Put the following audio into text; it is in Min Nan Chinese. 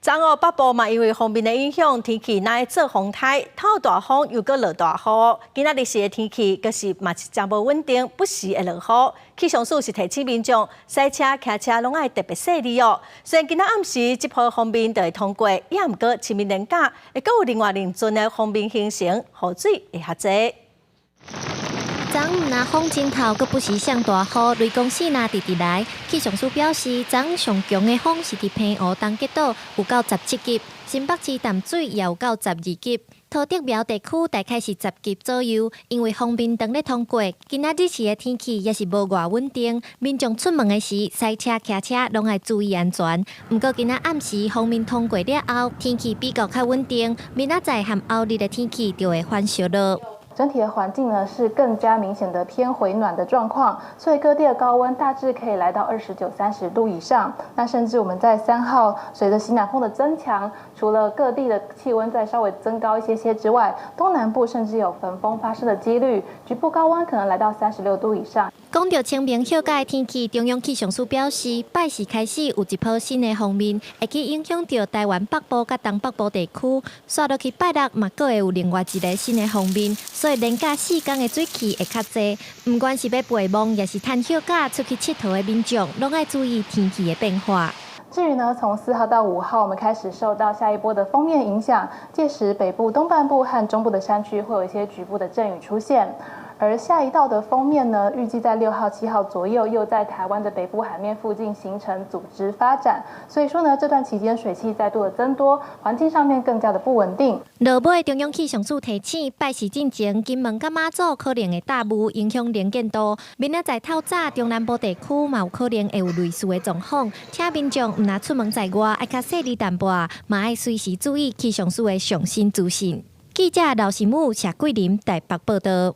昨昏北部嘛，因為鋒面的影響，天氣若會做風颱，透大風又閣落大雨。今仔日時的天氣，閣是嘛是誠無穩定，不時會落雨。氣象署是提醒民眾，駛車、騎車攏愛特別細膩哦。雖然今仔暗時這波鋒面就會通過，也毋過清明連假會閣有另外兩陣的鋒面形成，雨水會較濟。昨昏毋但風真透，閣不時摔大雨，雷公四若直直來。氣象署表示，昨昏上強的風是佇澎湖東吉島，有到17級；新北市淡水也有到12級。桃竹苗地區大概是10級左右。因為鋒面當咧通過，今仔日時的天氣也是無偌穩定。民眾出門的時，駛車、騎車攏愛注意安全。毋過今仔暗時鋒面通過了後，天氣比較較穩定，明仔載和後日的天氣就會反燒熱。整體的環境呢是更加明顯的偏回暖的狀況，所以各地的高溫大致可以來到29、30度以上。那甚至我們在3號，隨着西南風的增強，除了各地的氣溫再稍微增高一些些之外，東南部甚至有焚風發生的幾率，局部高溫可能來到36度以上。講到清明放假的天氣，中央氣象署表示，拜四開始有一波新的鋒面，會去影響著台灣北部佮東北部地區。紲落去拜六嘛，閣會有另外一个新的鋒面，所以連假4天的水汽會較濟。毋管是欲陪墓，抑是趁歇假出去𨑨迌的民眾，攏愛注意天氣的變化。至於呢，從4號到5號，我們開始受到下一波的鋒面影響，屆時北部東半部和中部的山區會有一些局部的陣雨出現。而下一道的鋒面呢，預計在6號、7號左右，又在台灣的北部海面附近形成組織發展。所以說呢，這段期間水汽再度的增多，環境上面更加的不穩定。落尾，中央氣象署提醒，拜四進前，金門佮馬祖可能會大霧，影響能見度。明仔載透早，中南部地區嘛有可能會有類似的狀況，請民眾毋但出門在外，愛較細膩淡薄，嘛愛隨時注意氣象署的上新資訊。記者劉新武、謝桂林台北報道。